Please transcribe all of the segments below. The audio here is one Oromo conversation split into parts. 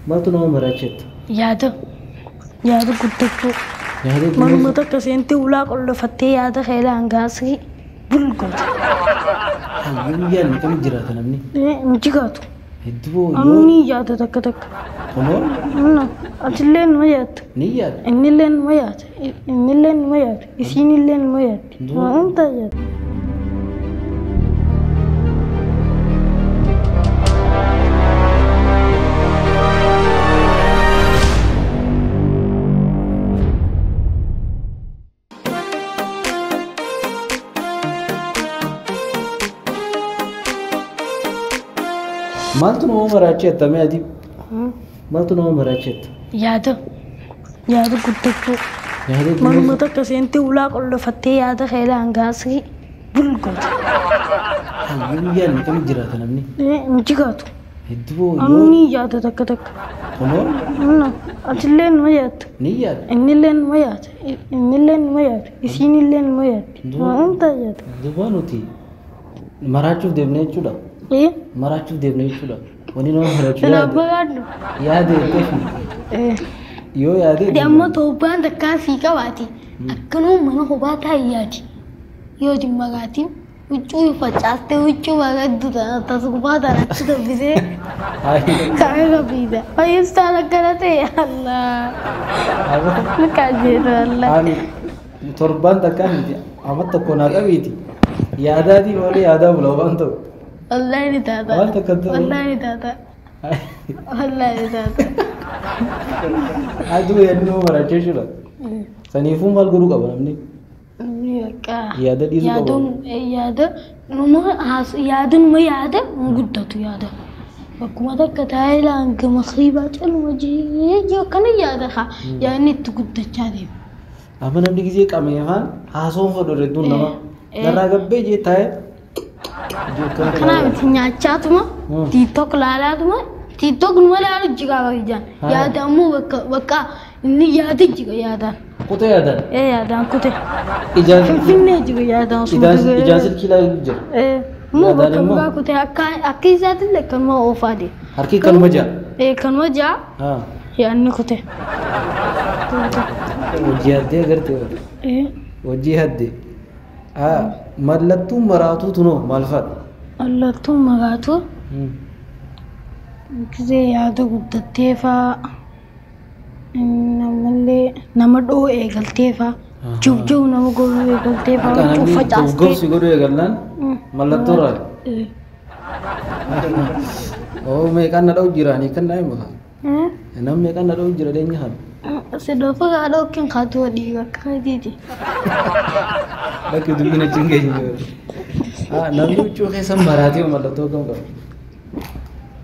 Maaltu nama maraachetta? Yaada. Yaada guddachuu. Yaada Manuma takka seentee ulaa qollofattee yaada kee hangaasii bulgoota. Hayyuu yaadni kam jiraata namni? Hin jiraatu. Hedduu yoo Anuu yaada takka takka. Kunoo Atillee numa yaadda. ni yaada. Innillee numa yaada. Innillee numa yaada. Isiinillee numa yaaddi. Hunda yaada. Maaltu nama maraachetta mee ati? Maaltu nama maraachetta? Yaada. Yaada guddachuu. Yaada Manuma takka seentee ulaa qollofattee yaada kee hangaasii bulgoota. Hayyuu yaadni kam jiraata namni? Hin jiraatu. Hedduu yoo Anuu yaada takka takka. Kunoo Atillee numa yaadda. ni yaada. Innillee numa yaada. Innillee numa yaada. Isiinillee numa yaaddi. Hunda yaada. Duuba nuti maraachuuf deemna jechuudha. Maraachuuf deemna jechuudha. Wanni nama maraachuu Kanaaf yaada. bagaadhu. Yaada jettee yoo yaade Ammoo torbaan takkaa sii qabaate akkanuma mana kophaa taa'e yaadi. Yoo maraatiin huccuu facaastee huccuu bareeddu tana tasgubaa tana achi dubbisee karaa qabiidha. Fayyistaan akkana ta'e Allah. Ni kajeela Allah. Ani torbaan takkaa miti amma tokko naa qabiiti. Yaadaatii malee yaadaa bula waan ta'u. Wallahi ni taata. Waan takka ta'u. Wallahi ni taata. Wallahi ni taata. Aduu yaadni nama maraachuu jechuudha. Saniifuu maal godhuu qaba namni? Namni bakka Yaada dhiisuu qaba. Yaada numa yaada numa yaada hin guddatu yaada. Bakkuma takka taa'ee hanga makriibaa caluma jee akkana yaada haa yaadni itti guddachaa deema. Amma namni gisee qabee afaan haasawuu fedhu hedduun nama. Narraa gabbee jee taa'ee. Kanaa miti nyaachaatuma TikTok laalaatuma TikTok numa laalu jira ijaan. Yaada ammoo bakka bakka inni yaada jira yaadaan. Kutee yaadaan. Yaadaan kutee. Ijaan Finfinnee jira yaadaan ijaan silkii ilaalu jira. Immoo Yaadaan bakka immoo? biraa kutee akka akka isaatillee kanuma oofaa deema. Harki kanuma jira. Kanuma jira yaadni kutee. Hojii haddee agartee. Hojii haddee. Mallattoon maraatuu tunoo maal fa'a? Mallattoon maraatuu gisee yaada guddattee fa'aa namallee nama dhoo eegaltee fa'aa jubjuu nama godhuu eegaltee fa'aa Akka huccuu namni facaastee. goggogsii godhuu eegallaan mallattoo irraa. Oo meeqaan na dha'u jiraanii kan na himu. Namni meeqaan na dha'u jira deenya kana. Si doofa haadha yookiin kaatuu dhiiga akka keetiiti. Bakki dubbiin achi hin geenye. Namni huccuu keessa maraatee mallattoo kam qaba?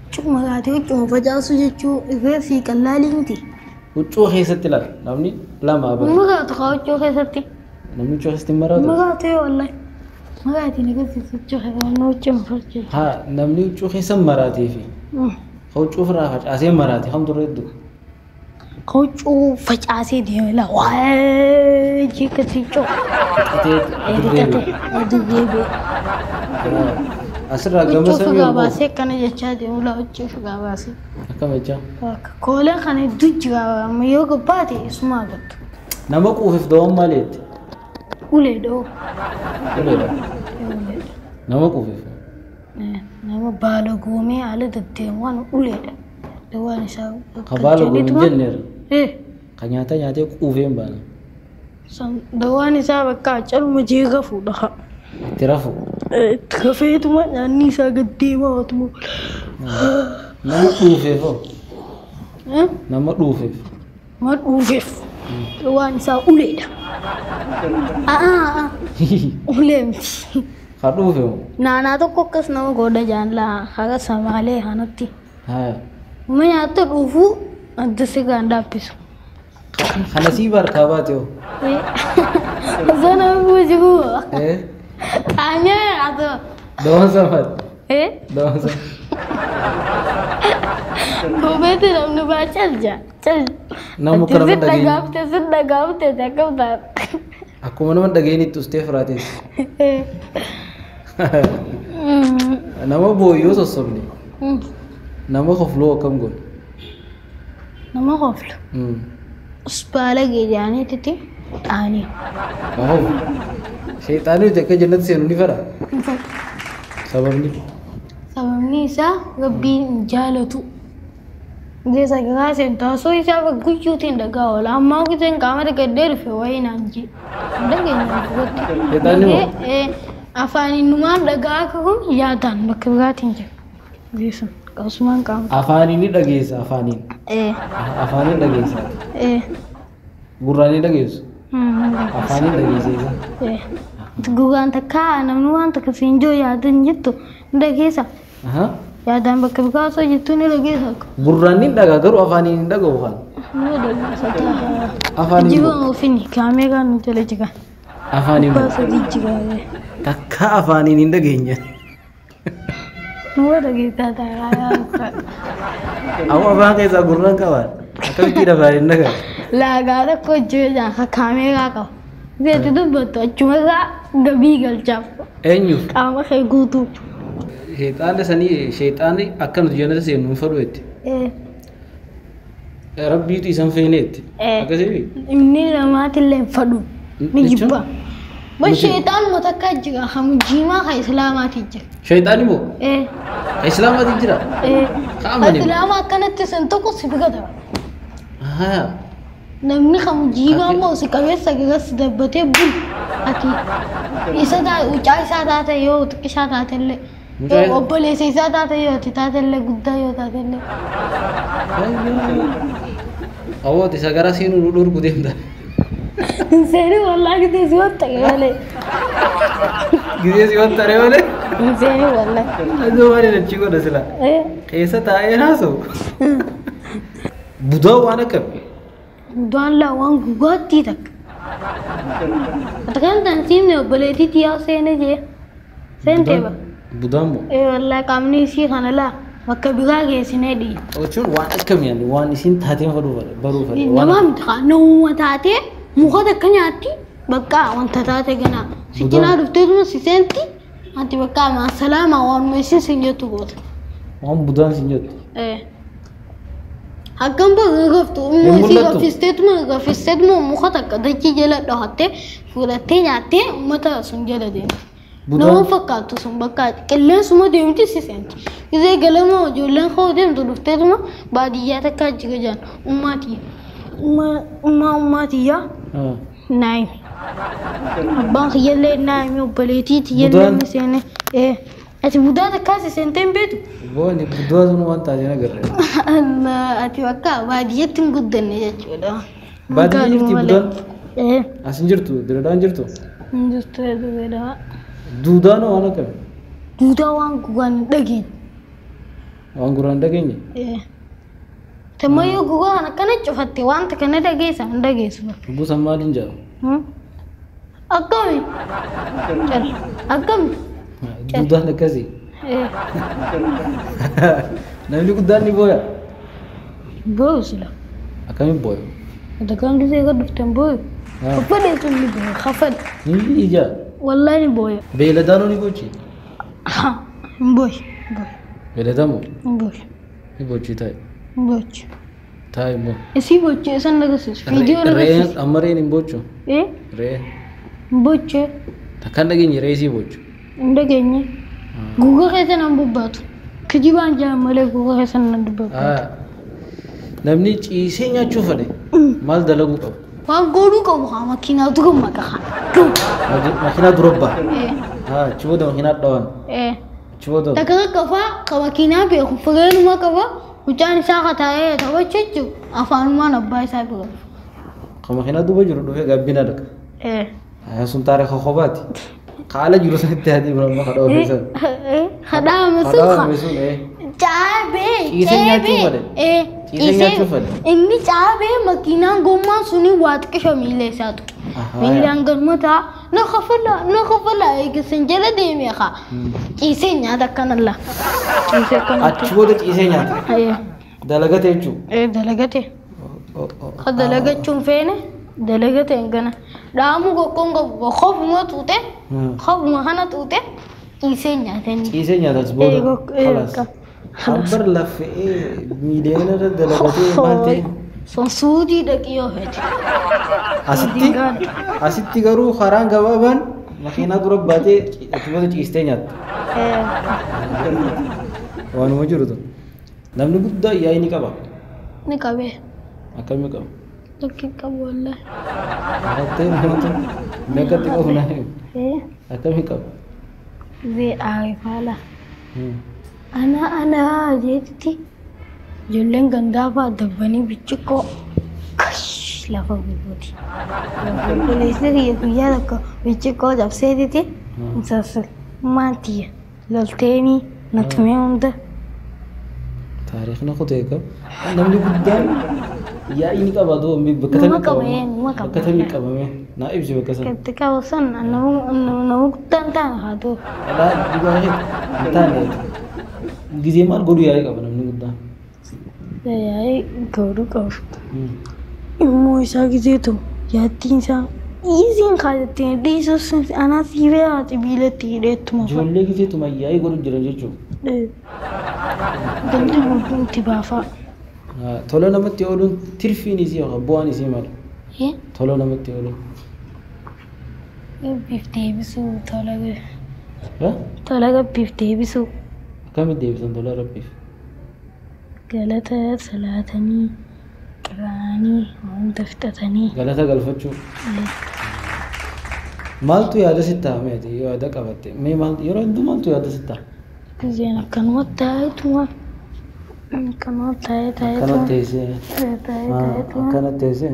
Huccuu maraatee huccuu facaasuu jechuu ifee fi qallaalii miti. Huccuu keessatti ilaala namni lama bara. Maraatu haa huccuu keessatti. Namni huccuu keessatti hin maraatu? Maraatee wallahi. Maraatiin agarsiisu huccuu keessatti huccuu facaasuu. Haa namni huccuu keessa maraatee fi huccuu ofirraa facaasee maraate kam turre hedduu? Huccuu facaasee deeme laa waa'ee jeeqasii coo. Fixatee dirree Dirree bee. Asirraa gama Huccuu samii fugaa ol ba'u. baasee akkana jechaa deemu laa huccuu fugaa baasee. Akkam jechaa? Koolee kana hedduu jira amma yoo gabbaate isuma agartu. Nama quufif da'oon maal jetti? Ulee dha'oo. Uleedha. Nama quufif. Nama baala goomee haala deddeemu waan uleedha. Dawaan isaa. Ka baala goomee hin jenneerra. Ka nyaata nyaatee quufee hin baane. Dawaan isaa bakka caluma jeega fuudha. Itti rafu. Itti rafeetuma nyaanni isaa gad deemaa waatuma. Nama dhuufeef hoo? Nama dhuufeef. Nama dhuufeef. Dawaan isaa uleedha. Ulee miti. Ka dhuufe moo? Naanaa tokko akkas nama godha jaallaa haga samaalee kanatti. Nama nyaata dhuufuu adda sigaan dhaabbisu. Kana sii barkaa baate hoo? Osoo nama buujibu. Qaanyee atoo. Dawaan isaa maali? Dawaan isaa. Dhuufeeti namni baa cal jaa cal. Nama akka nama Sitti dhageenye. dhagaafte sitti dhagaafte akkam taate. Akkuma nama dhageenyitti ustee firaatees. Nama booyyoo sossobne. Nama kofloo akkam goone? Nama koflu. Usbaala geejaaniititti dhaanii. Mahoo. Sheexaanni nuti akka jannatti seenu ni fedha. Hin fedhu. Sababni? Sababni isaa Rabbiin hin jaalatu. Geessa garaa seentu osoo isaa guyyuutiin dhagaa oola. Ammaa giseen qaama dhiqadhee dhufe wayii naan jee. Hin dhageenye dhugatti. Sheexaanni moo? Afaan innumaan dhagaa akka kun yaadaan bakka biraatiin jira. Geessan qabsumaan qaama. Afaaniin ni dhageessa afaaniin. Afaaniin dhageessa. Gurraan ni dhageessu. Afaaniin dhageessa isa. Gurraan takka namni waan takka siin jiru yaadan jettu ni dhageessa. Yaadaan bakka biraa osoo jettu ni dhageessa. Gurraan ni dhagaa garuu afaaniin hin dhaga'u afaan. Ni dhageessa. Afaaniin Jiban ofiin kaameeraan nu jala jira. Afaaniin Baasa jijjigaa. Takka afaaniin hin dhageenye. Numa dhageessaa taa'aa. Amma afaan keessaa gurraan qabaan. Akkamittiin afaan hin dhaga'a? Laagaa tokko hojjetan kaameeraa qaba. Zeeti dubbattu achumarraa gabii galchaaf. Eenyuuf? Qaama kee guutuu. Sheexaanni sanii sheexaanni akka nuti jannata seennu hin fedhu jetti. Rabbiitu isan feeneetti. Akkasii? Inni namaatillee hin fedhu. Ni jibba. Ba sheexaanuma takka jira kan jiimaa kan islaamaati jira. Sheexaanni moo? Kan islaamaati jira? Kan amane? Islaama akkanatti sin tokko si bira daba. Namni kan jiimaa immoo si qabeessa garas dabbatee bulu. Ati isa mucaa isaa taate yoo xiqqishaa taate illee. Obboleessa isaa taate yoo ati taate illee guddaa yoo taate illee. Awwaati isa gara seenuu nu dhorku deemta. Seeni wallaahi gisee si wattaqe malee. Gisee si wattaqe malee? Seeni wallaahi. Adoo maali achi godha sila? Keessa taa'ee haasa'u. Budaa waan akkami? Budaan laa waan gugaattii takka. Ati kan tan siimne obboleettii tiyyaa seene jee. Seentee ba? Budaan moo? Wallaahi qaamni isii kana laa bakka biraa geessinee dhiye. Jechuun waan akkamii yaani waan isiin taateen fedhu baruu fedhu. Namaa miti kaa namuma taatee muka takka nyaatti bakka wanta taate ganaa. Si cinaa dhufteetuma si seenti ati bakka maasalaama waanuma isin sin jettu goota. Waan budaan sin jettu. Akkam bakka gaftu immoo isii gaffisteetuma gaffisteetuma muka takka dachii jala dhohattee fudhattee nyaattee uummata sun jala deemti. Nama fakkaattu sun bakka qilleensuma deemti si seenti. Gisee galama ijoolleen koo deemtu dhufteetuma baadiyyaa takka jira jaan ummaatii. Ummaa ummaatiyyaa naayimi. Abbaan kiyyallee naayimi obboleettii tiyyallee ni seene. Ati budaa takkaa si seentee hin beektu? Booni budaa sun waan taatee agarre. Ati bakka baadiyyaatti hin guddanne jechuudha. Baadiyyaa jirti budaan? As hin jirtu diradaan jirtu? Hin jirtu diradaan. Duudaan waan akkami? Duudaa waan gurraan hin dhageenye. Waan gurraan hin dhageenye? Tammayyuu gurraan akkana cufatte wanta kana dhageessa hin dhageessu. Gosa maaliin jedhamu? Akkami? Akkami? Duudaan akkasii? Namni guddaan ni booya? Booyu sila. Akkamiin booya? Ati gisee gad dhuftan booyu. Kaffadhe sun ni booya kaffadhe. Ni ija? Wallahi ni booya. Beeyladaanoo ni boochi? Hin booyu. Beeyladaa moo? Hin booyu. Ni boochi taa'e. Hin boochu. Taa'e immoo. Isii boochu isan agarsiisu. Viidiyoo agarsiisu. Amma re'een hin boochu? Re'een. Hin boochu. Takkaan dhageenye re'ee isii boochu. Hin dhageenye. Guga keessa nan bubbaatu. Kijibaan jaan malee guga keessa nan bubbaatu. Namni ciisee nyaachuu fedhe maal dalaguu qaba? Waan godhuu qabu haa makiinaa dura maqaa. Makiinaa dura ba'a. Achi booda makiinaa dhawan. Achi booda. Takka takka fa'aa ka makiinaa beeku fireenuma qaba. Mucaan isaa ka taa'ee taphachuu jiru afaanumaan abbaa isaa bira. Ka makiinaa duuba jiru dhufee gabbina dhaqa. Sun taarika kophaati. Kaala jiru sanitti haati bira amma kadhaa ofiisan. Kadhaa sun. Kadhaa sun. Caabee. Ciisee nyaachuu fedhe. Ciisee nyaachuu fedhe. Inni caabee makiinaan gommaan suni waa xiqqisho miila isaa tuqe. Miilaan galmataa na kafala na kafala eeggasan jala deemee haa. Ciisee nyaata akkanalla. Ciisee akkanatti. Achi booda ciisee nyaata. Dalagate jechuudha. Dalagate. Ka dalagachuun feene dalagate hin gana. Dhaamu gokkoon qabu kofuma tuute kofuma kana tuute ciisee nyaata inni. Ciisee nyaata as booda. Khalas. Ambar lafee miiliyoona irra dalagatee maal ta'e? Son suudii dhaqi yoo fedhe. Asitti garuu karaan gabaabaan makiinaa dura baatee achi booda ciistee nyaatta. Waanuma jiru tun. Namni guddaa yaa'ii ni qaba. Ni qabee. Akkamii qaba? Lakki qabu wallahi. Hattee namoota meeqatti qabu naa himi. Akkamii qaba? Zee aarifaala. Ana jeetti ijoolleen gandaa fa'aa dabbanii bichiqqoo kash lafa gubuuti. Obboleessi kiyya guyyaa tokko bichiqqoo cabseetiti maatiya lolteenii na tumee hunda. Taarikhni kutee qaba. Namni guddaan yaa'ii ni qaba doo bakka tamii qabame. Bakka tamii qabame. Naa ibsi bakka sana. Itti qabu sun nama guddaan taane haa ta'u. Dhalaa dhugaa hin taane. Gizee maal godhu yaa'ii qaba namni guddaan? Yaa'ii godhuu qabu. Immoo isaa gizee ta'u yaattiin isaa dhiisiin kaasattiin dhiisus anaas hibee haati biilatti hidheettuma. Ijoollee gizee tuma yaa'ii godhu jiran jechuudha. Gandi guutuun itti baafaa. Tola namatti ooluun tirfiin isii yookaan bu'aan isii maali? Tola namatti ooluun. Gabbiif deebisuu tola. Tola gabbiif deebisuu. Akkamitti deebisan tola rabbiif? Galata salaatanii qiraanii wanta fixatanii. Galata galfachuu. Maaltu yaada sitti ta'a meeti yoo yaada qabatte? Mee maal yeroo hedduu maaltu yaada sitti ta'a? Gizeen akkanumatti taa'eetuma. Akkanumatti taa'ee taa'ee. Akkanatti teessee. Akkanatti teessee.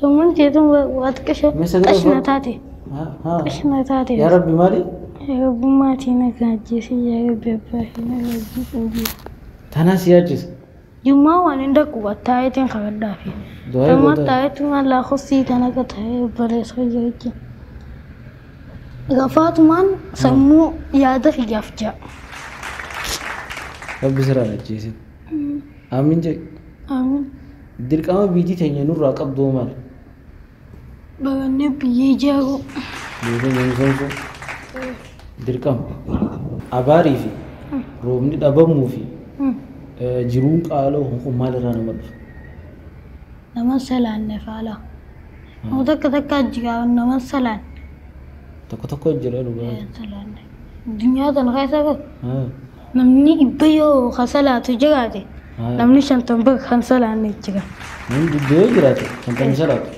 Yommuu jeetuun waa xiqqisha qashina taate. Qashina taate. Yaa Rabbi maali? Yaa Rabbi maatii na gaajjeese yaa Rabbi abbaa fi na gaajjeese. Tanaas yaachisa. Jummaa waan hin dhaqu taa'eetiin qabadhaafi. Amma taa'eetuma lakkoofsii kana akka taa'ee obboleessa hojii. Gafaatumaan sammuu yaada kiyyaaf ja'a. Rabbi sirraa ajjeesin. Amiin jedhi. Amiin. Dirqama biyyi teenya nurraa qabdu maal? Barannee biyya ijaaruu. Biyya keenya misoomsuu. Dirqama. Abaarii fi roobni dhabamuu fi jiruun qaaloo kun maalirraa nama dhufa? Nama salaanne faala. Nama takka takka jira nama salaanne. Tokko tokko jira dhugaa. Addunyaa tana keessa namni dhibba yoo kan salaatu jiraate namni 50 bira kan salaanne jira. Namni dhibba yoo jiraate 50 salaatu?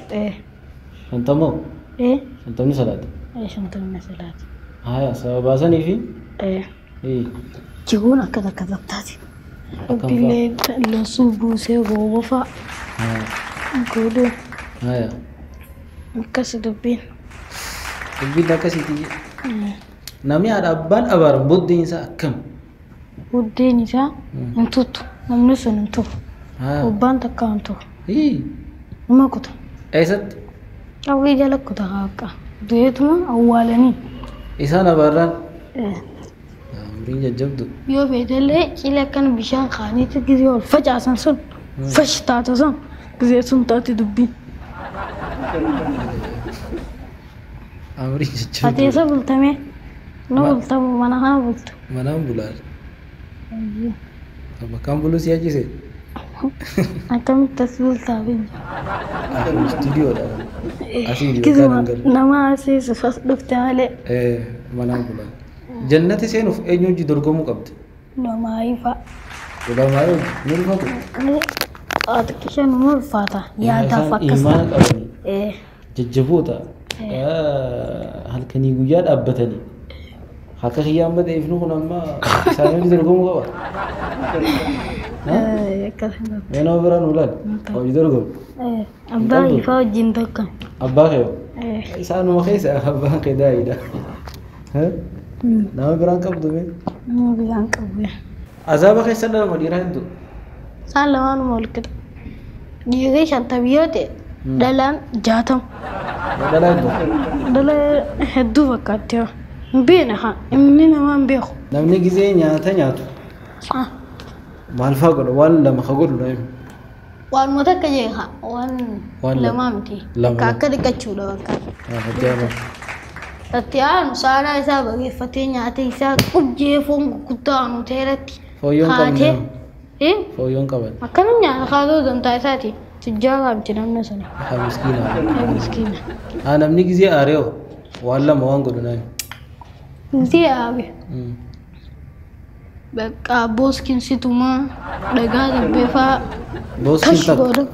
50 50 salaatu? 50 salaatu. Haya sababa sanii fi? Jiruun akka takka tattaati. Billee loosuu buusee rooba fa'a. Godhuu. Haya. Akkas dubbiin. Dubbiin akkasiiti. Namni haadha abbaan abaaran buddeen isaa akkam? Buddeen isaa hin tuttu. Namni sun hin turu. Abbaan takka hin turu. Nama kuta. Eessatti? Qabrii jala kuta haaqa. Du'eetuma awwaalanii. Isaan abaarraan? Umriin jajjabdu. Yoo feetellee cilee akkana bishaan kaaniitti gizee ol facaasan sun fash taatu sun gizee sun taati dubbiin. Umriin jajjabdu. Ati eessa bultamee? Nu bultamu mana kana bultu. Manaan bulaa. Bakkaan buluu si ajjise? Akkamitti as bultaa biyya? Istuudiyoodha. Asii bakkaan hin galu. Nama asii as dhufte malee. Manaan bulaa. Jannati seenuuf eenyu hojii dorgomuu qabdi? Ulamaayii fa'a. Ulamaayii hojii ni ulfaatu? Xiqqisha nu ulfaata. Yaadaaf akkas. Imaana qabanii. Jajjaboota. Halkanii guyyaa dhaabbatanii. Akka kiyyaan badee ifni kun amma isaan hojii dorgomuu qaba. Mee nama biraan ulaal hojii dorgomu. Abbaa ifaa wajjin tokko. Abbaa kee isaanuma keessa abbaan kee daa'iidha. Nama biraan qabdu mee? Nama biraan qabu. Azaaba keessa dhalama dhiiraa hedduu. Isaan lamaanuma wal qixa. Dhiirri 50 yoo ta'e dhalaan 60. Dhalaa hedduu? Dhalaa hedduu fakkaatti yoo. Hin beekne haa inni namaa hin beeku. Namni gizee nyaata nyaatu. Maal fa'aa godha? Waan lama ka godhu na himi. Waanuma takka jee haa waan lamaa miti. Bakka akka dhiqachuudha bakka. Fakkeenyaaf. Itti aanu saalaa isaa bareeffatee nyaata isaa qubjee foon gurguddaa aanu ta'eratti Fooyyoon Haatee. qabne. Eh? Fooyyoon qaban. Akkana nyaata kaatoo dantaa isaati. Tujjaaraa miti namni sana. Haa miskiina. Haa miskiina. Haa namni gizee aaree hoo waan lama waan godhu naan. Gizee aabe. Bakka booskiin situmaa dhagaa darbee faa. Booskiin Kash takka. godha.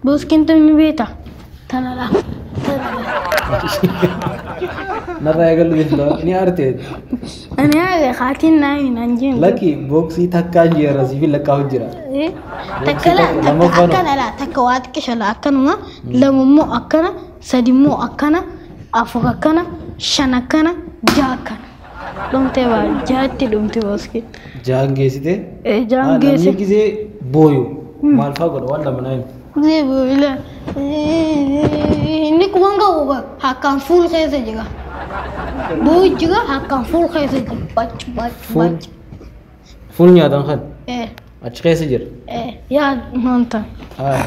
Booskiin tamni beekta. Tanadha. Tanadha. Narraa eegallu beektaa ni aartee. Ani aabe haatiin naa hin anjeen. Lakki booksii takkaan jira siif lakkaa'u jira. Takka laa takka Lammaffaan akkana laa takka waa xiqqisha laa akkanuma lama immoo akkana sadi immoo akkana afur akkana shan akkana ja'a akkana. Dhumtee baa ja'atti dhumte booskiin. Ja'an geessite. Ja'an Namni geesse. gizee booyu maal fa'aa godha waan lama naa himi. Gizee booyila. Inni kuban qabu ba hakkaan fuul keessa jira. Booyu jira hakkaan fuul keessa jira. Bachu bachu Fuul. bachu. Fuul nyaatan kan Eh achi keessa jira. eh yaa noonta.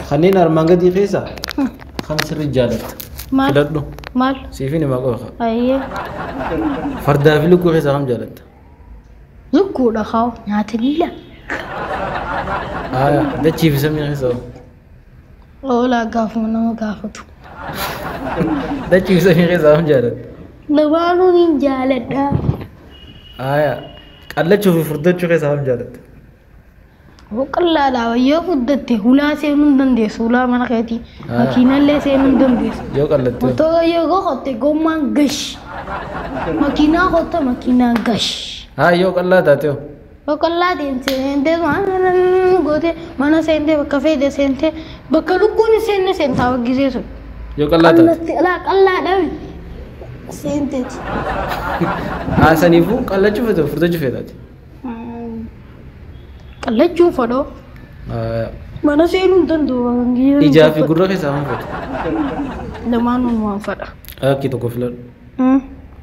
Kanneen armaan gadii keessa kan sirri jaalatta. Maal Filadhu. maal Siifin himaa qofa. ayyee. Fardaa fi lukkuu keessaa kam jaalatta? Lukkuudha haa nyaata lila. Dachii fi samii keessa hoo? Oolaa gaafuma nama gaafatu. Dachii fi samii keessaa kam jaalatta? Lamaanuu niin jaaladha. Qallachuu fi furdachuu keessaa kam jaalatta? Qal'aadha yoo furdatte hulaa seenuu hin dandeessu hulaa mana keetii makiinallee seenuu hin dandeessu. Yoo qallatte hoo? Motora yoo qotte gommaan gash. Makiinaa qotta makiinaan gash. Yoo qallaa taate hoo? Yoo qallaa deemte seentee gootee mana seentee bakka feete seentee bakka lukkuun hin seenne seentaa gisee sun. Yoo qallaa taate? Qallatti alaa qallaadha seenteeti. Saniifuu qallachuu feete furdachuu feetaati? Qallachuu fedhoo. Mana seenuu hin danda'u. Ijaa fi gurra keessaa kam feete? Lamaanuu waan fedha. Akki tokko filadhu.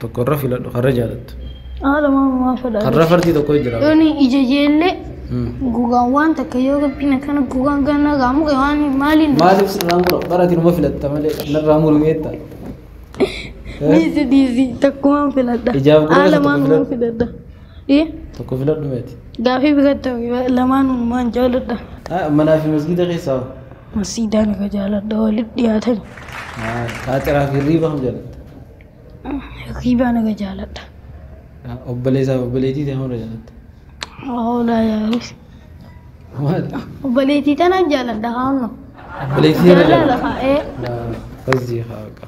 Tokko irra filadhu karra jaalattu. Lamaanuu waan fedha. Karra fardii tokko jira. Yooni ija jeellee gugaan waan takka yoo gabbina kana gugaan gana gaamu waan maaliin. Maaliif sirraan gura? Bara ati numa filatta malee narraa murmeetta. Dhiisi dhiisi takkumaan filadha. Ijaaf gurra keessaa tokko Lamaanuu filadhu. filadha. Tokko filadhu meeti. Gaafii biqiltuu lamaanuu waan jaaladha. Manaa fi masgiida keessaa hoo? Masjiidaan ka jaaladha walitti dhiyaatan. Qaaxiraa fi hirriiba kam jaalatta? Hirriibaa naga jaaladha. Obboleessaa fi obboleettii ta'e hunda jaalatta? Hoolaa yaalis. Maal? Obboleettii tanaan jaaladha haanno. Obboleettii irra Jaalala jaalatta? haa. Fazii haa baqa.